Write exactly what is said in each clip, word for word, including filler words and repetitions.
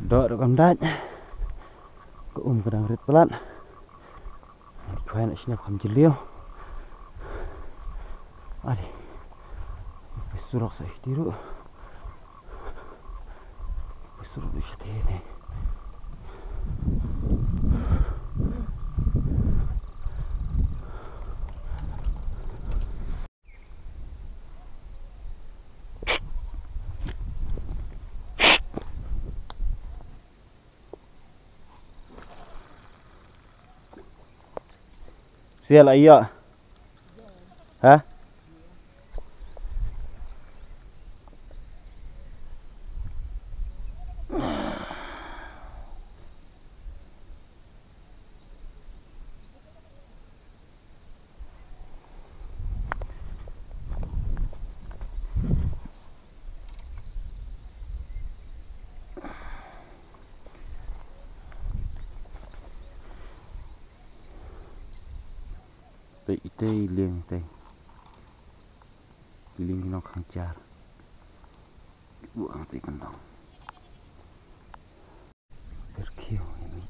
Doh ruh kam dait. Ka um ka dang rit palat. Khwai na shnep kham jylliew. Adi. Pe surok sa iti ruh. Pe surok ruh sa iti. Sial ayo. Ha? Te ite i lieng te. I lieng nong khang jar. Buang te kendong. Berkiu ini.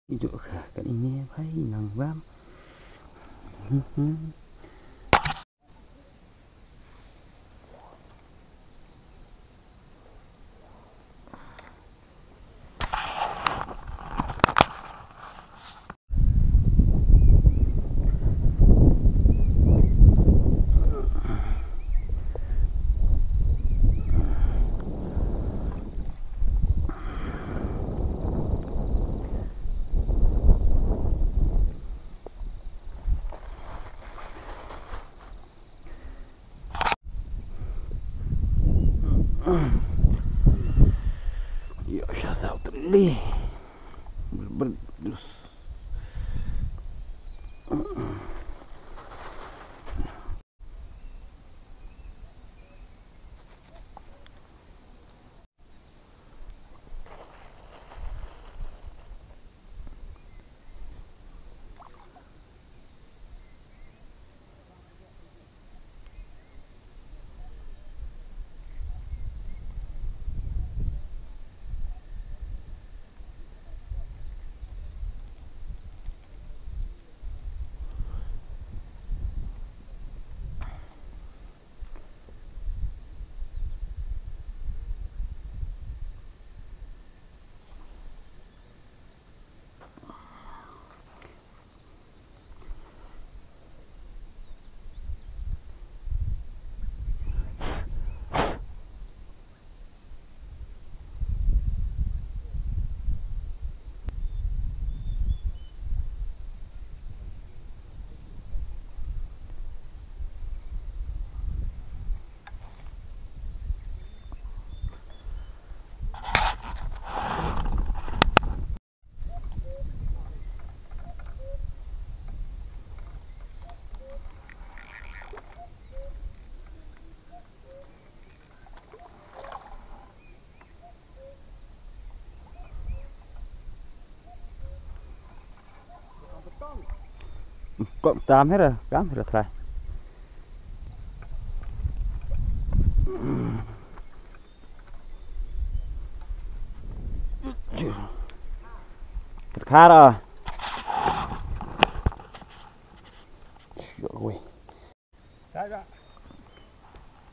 Ijuk ka kan ini bai nang bam. Io, sha saw tli. Ber-, ber-, dus. Kok tam hera, kam hera trai. Terkara. Yo, weh.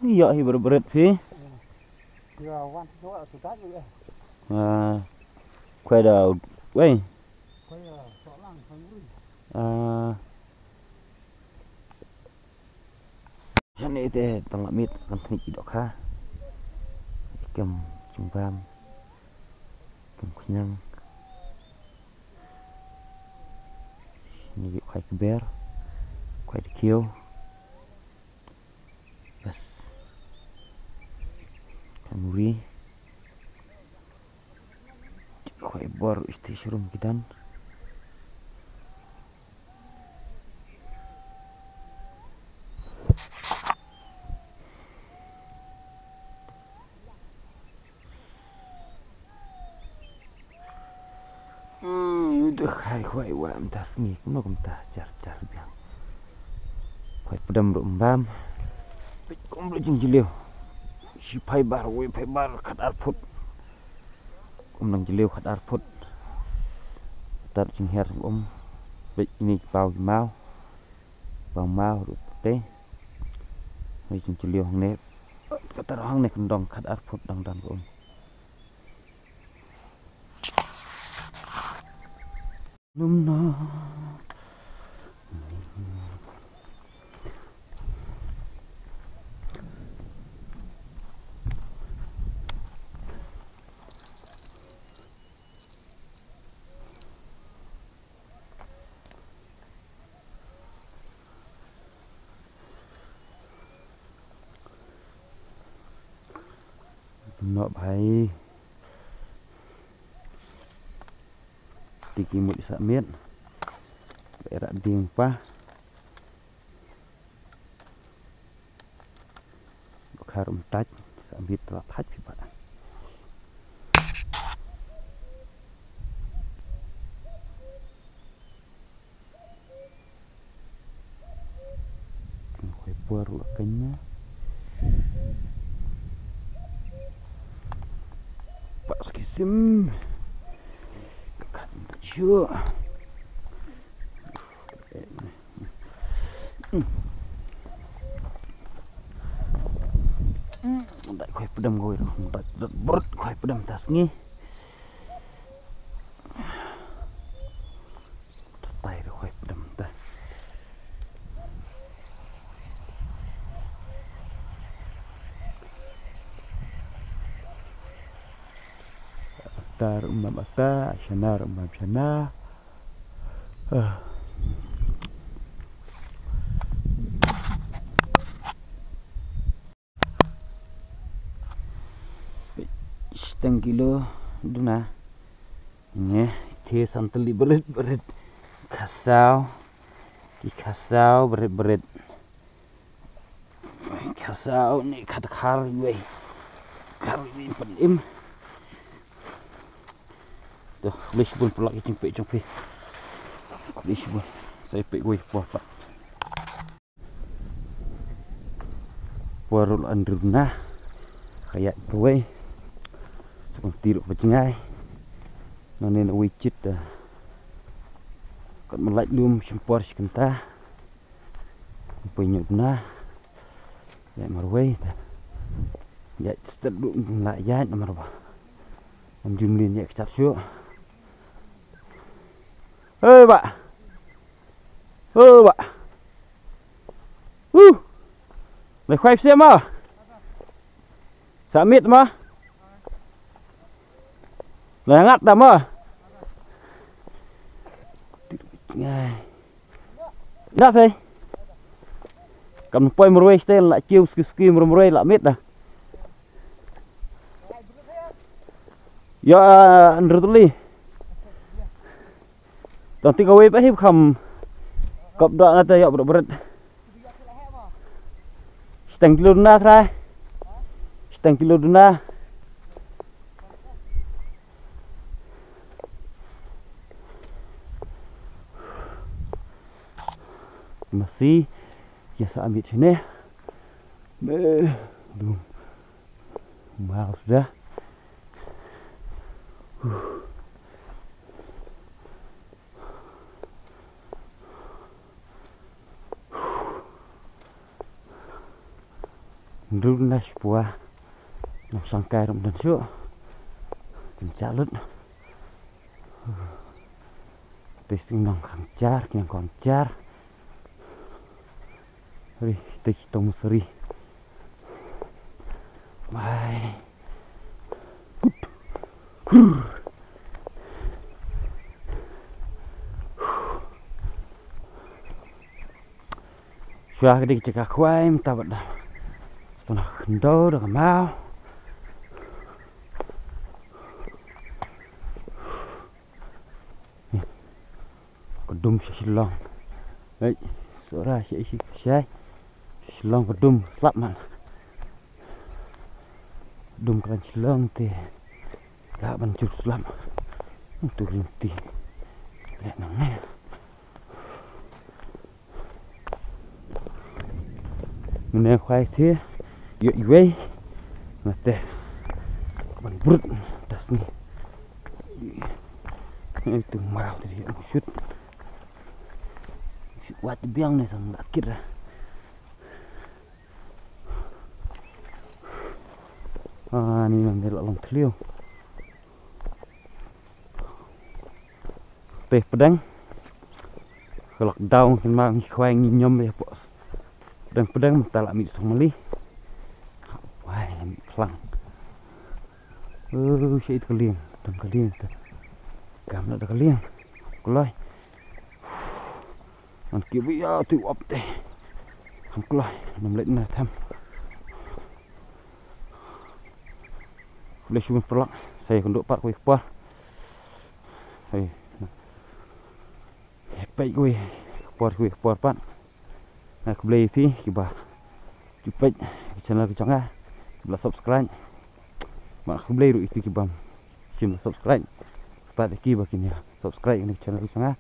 Ïa hi berberet phi. Ah, kwai da, wei. Ah. Shane te tang la miet kan thnik i dohkha. Kem jingbam. Kem khñiang. Ni khwai kber. Khwai dkhiew. Bas. Khwai muri. Khwai bor isti shrum kidan. Hmm, u dei khai khwai wa mynta sngi kumno kumta jar jar biang. Khwai pdem ruh mbam. Peit kum blei jingjylliew. Shi phai bar, wei phai bar, khat ar phut. Kum nang jylliew khat ar phut. Tar jinghiar jong um. Peit ini ki paw ki maw. Paw maw ruh te. Wei jingjylliew hangne. Kata ruh hangne kyndong khat ar phut dang dang um. Num na. Nop hai. Tiki mut sa miet. Ba era ding pa. Ba kharum tat sa miet la thait pi ba. Khoi por la kanya. Pas kisim. Kan chu. Dai khoi pdem goi, dai brut khoi pdem tas ngi. Stai ri khoi pdem ta. Atar umam ata, shanar umam shana. Ah. Shiteng kilo duna. Nge, te santali berit berit. Khasaw. Ki khasaw berit berit. Khasaw ni khat khar wei. Khar wei pan im. Tuh, khublei shibun pulak i jingpeit jong phi. Khublei shibun. Sa peit wei pua pat. Pua rul andruna. Khayat pawei. Sukun tiru pajngai. Nane na wei chit da. Kat malait lum shimpor shikenta. Pui nyut na. Ya marwei da. Ya stet du la ya na marwa. Am jumlin ya kchat shu. Hei ba. Hei ba. Uh. Lai khwai pse ma. Sa miet ma. Lai ngat da ma. Ngai. Da phai. Kam poi marwei stel la chiu ski ski marwei la miet da. Ya, Andrew Tuli. Tang ti kawei pa hip kham. Kop da na ta ya bret bret. Shiteng kilo duna trai. Shiteng kilo duna. Masi, ïa sa amit shane. Be, dum. Mau suda. Ndul na shpua. Nang shangkai rum dan shu. Kin chalut. Testing nang khang jar, kin khang jar. Ri, te ki tong sri. Bye. Good. Grr. Shuwa ka dik jaka khwai mynta bad da. Stona khyndew da ka maw. Ka dum sha Shillong. Hei, sora sha ishi sha. Shillong ka dum slap man. Dum klan Shillong te. Ka ban jur slap. Tu rinti. Lek nang ne. Mane khwai te. Yo iwei. Nate. Ban brut. Das ni. Itu mau tadi yang shoot. Shoot wat biang ni sang lakit. Ah, ni nang delok long tliu. Te pedang. Ka lockdown kin ma ngi khwai ngi nyom ya pos. Pedang pedang mynta la mih song mali. Wai la mih phlang. Uh, shi it ka lieng, dang ka lieng te. Kam na da ka lieng. Kloi. Man ki bi ya tu op te. Kam kloi, nam let na tham. Khublei shibun paralok, sa ïakynduh pat kawei ka por. Sa ïa peit kawei ka por, kawei ka por pat. Nga khublei ïa phi kiba ju peit ka channel ka jong nga, kiba la subscribe. Bad khublei ruh ïa phi kibym shym la subscribe. Pat ïa kiba kin ïa subscribe ïa ka channel ka jong nga.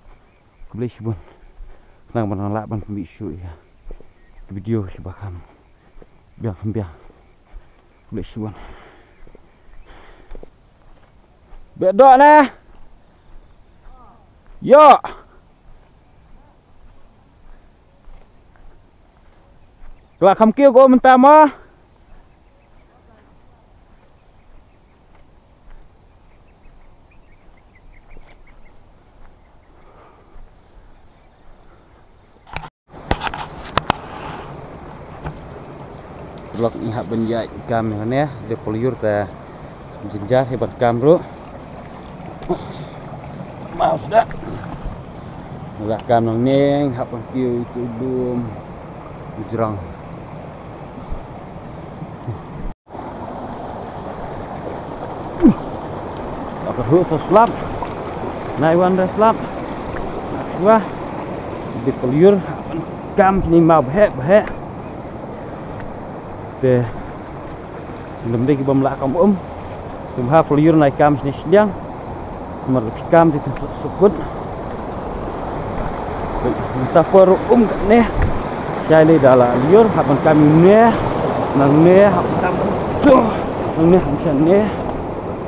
Khublei shibun. Khnang ba nang lah ban pynmih shuh ïa ki video kiba kham biang kham biang. Khublei shibun. Beh doh na. Ïoh. Ka la kham kiew ko mynta mo. Paralok, ngi hap ban ïaid kam ïa kane, dei polyur te jynjar hi ban kam ruh. Mau sda. Lah kam nangne, ngi hap ban kiew ïa u dum u jrong. Ka ruh sa slap. Nai wan da slap. Shuwa. Dei polyur. Kam kine maw bheh bheh. Te. Lem dei ki bym lah kam um. Te bha polyur nai kam shane shiliang. Namar da phi kam te phin suk suk kut. Mynta por ruh um katne. Shai lei da la lyiur hap ban kam ïa une. Nangne hap ban kam. Nangne hap ban shane.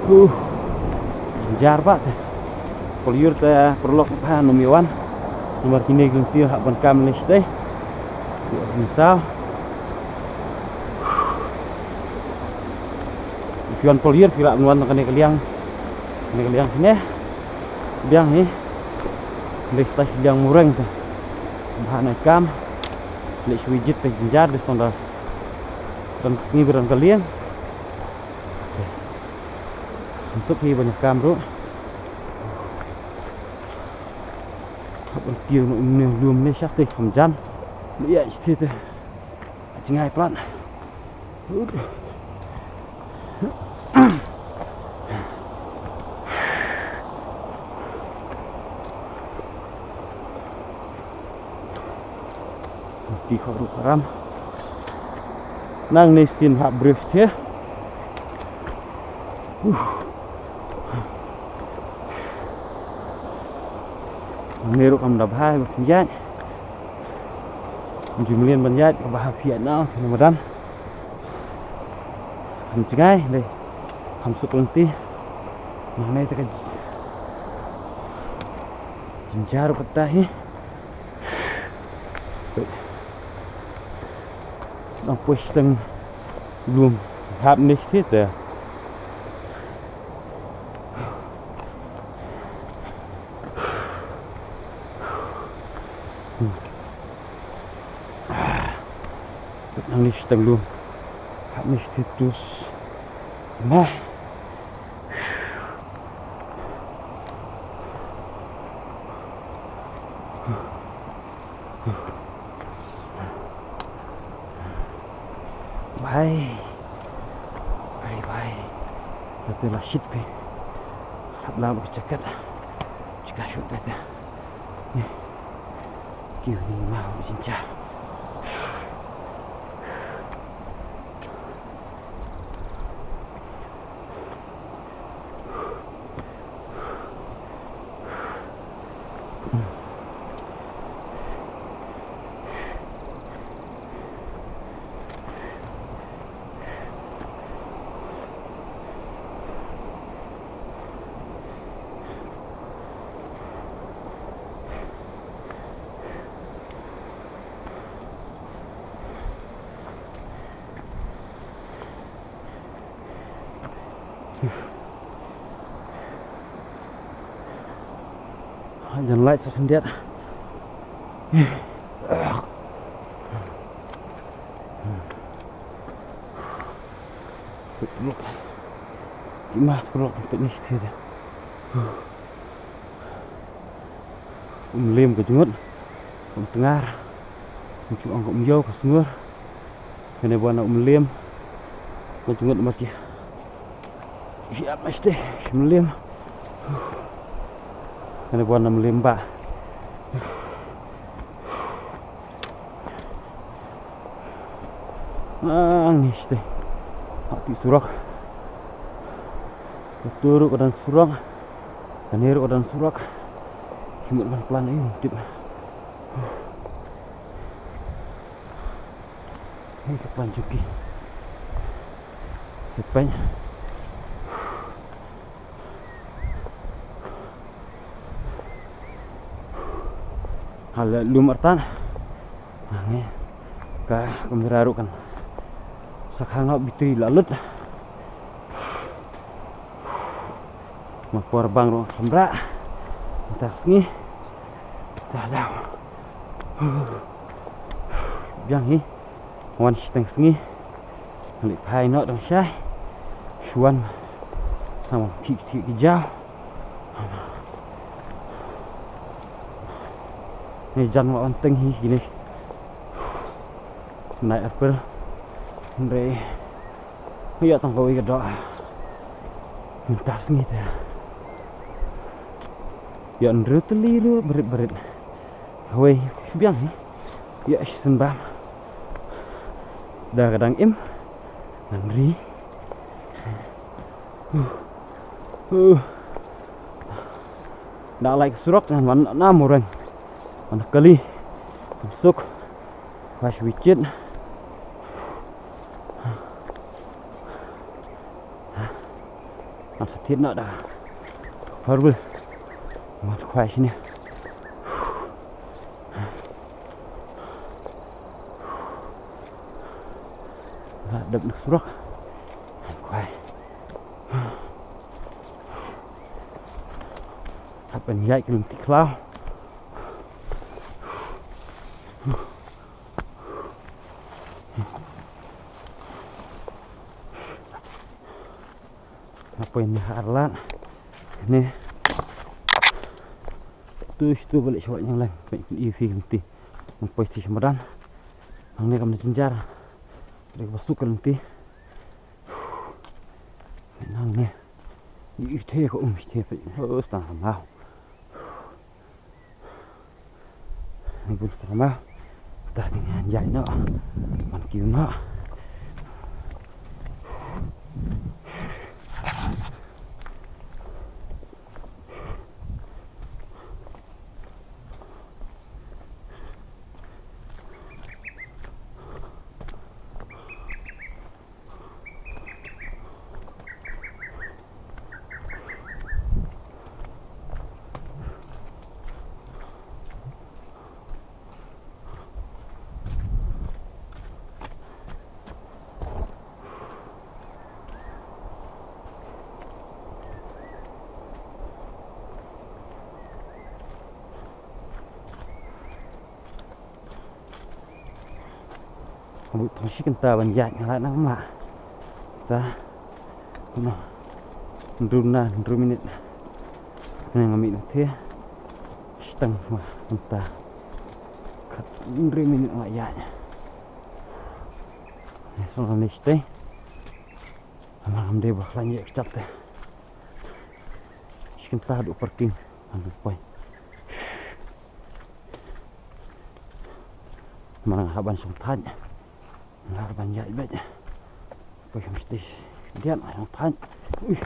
Huh. Jynjar bha te. Polyur te paralok bha nym ïa wan. Namar kine ki lynti hap ban kam lei shatei. Ïoh, phi saw. Phi wan polyur phi lah ban wan na kane ka liang. Kane ka liang kine. Liang hi. Leh tai liang mureng te. Bha nai kam. Leh shuwa jit te jynjar dei sdang da. Don ka sngi ba don ka liang. Kham suk hi ban ïa kam ruh. Hap ban kiew noh ym ne lum ne shah te kham jan. Leh ïa shatei te. Jngai plat. Ti kho ruh karam. Nangne sien hap brief te. Uh. Nangne ruh kam da bha ba pynjah. Ju mlien ban ïaid kaba ha phi ïaid na phi na madan. Kham jngai dei. Kham suk lynti. Nangne te ka jynjar kata hi. Nang poi shiteng lum hap nik te. Nang ni shiteng lum hap nik te tus. Mah. Bye. Bye bye. Tete la shit phi. Hap la bak jaket. Jaka shut tete. Ni. Kiu ni ma jynjar. Jan light sa khyndiat. Ki mat prok pynishte. Um lem ka jngut, um tngar, um chu ong ka um ïew ka sngur. Kane bun na um lem ka jngut ma ki. Shi ap ma shite, shi um lem. Kane bun na um lem ba. Ang ni shite. Hati surok. Turu ka dan surok. Kane ruh ka don surok. Ki mut ban plan aïu tip. Hei ka plan jong ki. Sepeng. Hala lum artan. Ngi ka kamera ruh kan sa khang hok battery la lut. Ma por bang ruh kham rah. Mynta ka sngi. Sa daw. Biang hi. Wan shiteng sngi. Leit phai noh dang shai. Shuwan. Sa ma ki ki ki jaw. Ni jan ma wan teng hi kine. Nai April. Hynrei ïa tang kawei ka doh. Mynta sngi te ïa hynriew tylli ruh barit barit. Kawei shu biang hi. Ïa shisien bam. Da ka dang im. Ngan ri. Uh. Uh. Da lai ka surok ngan wan na mureng. Wan kali. Wan suk. Khwai shwa jit. Ngan sa thied noh da four wheel. Wan khwai shane. Nga dep na surok. Khwai. Hap ban ïaid ka lynti khlaw. Nga poi ne ha arlat. Ne. Tu shi tu ba leh shwa ñiang leng. Peit pyn-i phi ka lynti. Nga poi shi madan. Hangne kam ne jynjar. Leh ba suk ka lynti. Nangne. Ïa ite ka um ite peit. Oh, stang ka maw. Ni bun stang ka maw. Ta ding han ïaid noh. Man kiew noh. Ka buit thong shi kynta ban ïaid nga la nang mla. Ta. Kumno. Hynriew na hynriew minit. Nga mih na thia. Shtang ma kynta. Khat hynriew minit nga ïaid. Song na shtei. Ama ngam dei ba khlaiñ ïa kjat te. Shi kynta haduh parking. Haduh poi. Mana nga hap ban shong thait. Nga hap ban ïaid beit. Poi homestay. Dian shong thait. Ui.